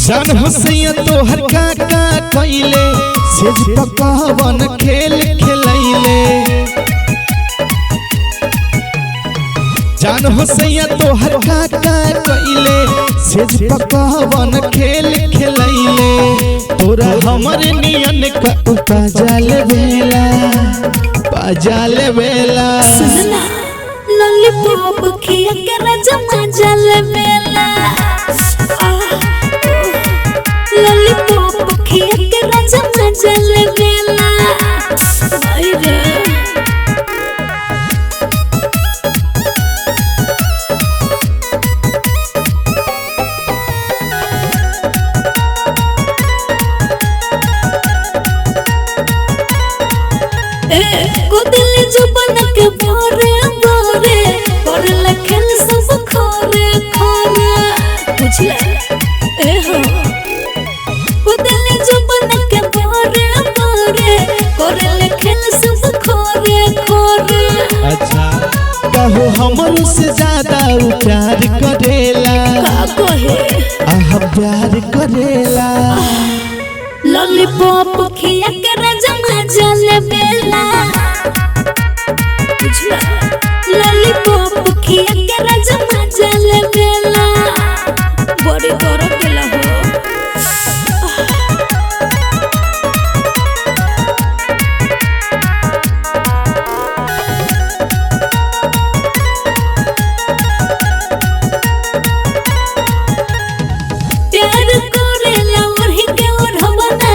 जान हुसैया तोहर काका कइले, सेज पकावन खेल खेलैले। जान हुसैया तोहर काका कइले, सेज पकावन खेल खेलैले। तोरा हमर नियन का पाजाल बेला, पाजाल बेला। सुनना लॉलीपॉप खिया के राजा मजा लेवेला। लॉलीपॉप खिया के राजा मजा लेवेला। आई रे गोदल जुबन के बोरे बोरे करल खेल सब खोरे खोरे। बुझला ए हो गोदल जुबन के बोरे बोरे करल खेल सब खोरे खोरे। अच्छा कहो हमर से ज्यादा उ प्यार करेला, का कहे आह प्यार करेला। लॉलीपॉप खिया के राजा मजा लेवेला। बुझला लॉलीपॉप खिया के राजा मजा लेवेला। बड़ी दर्द देला हो। प्यार करेला ओढ़ी के ओढ़बना,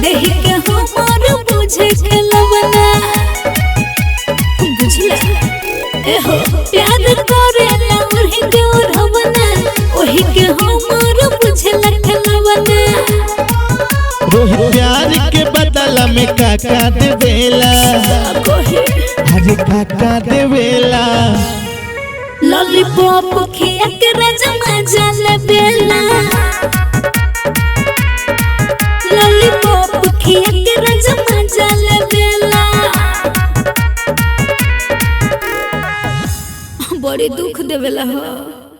देहि के हमर बुझे के लवना। बुझला ए हो प्यार करेला ओढ़ी के ओढ़बना, ओही के हमर बुझे लखलवना। रोहित प्यार के बदला में काका देवेला, कहे अरे काका देवेला। लॉलीपॉप खिया के राजा मजा लेवेला। लॉलीपॉप खिया के राजा मजा लेवेला। बड़ी दुख देवेला हो।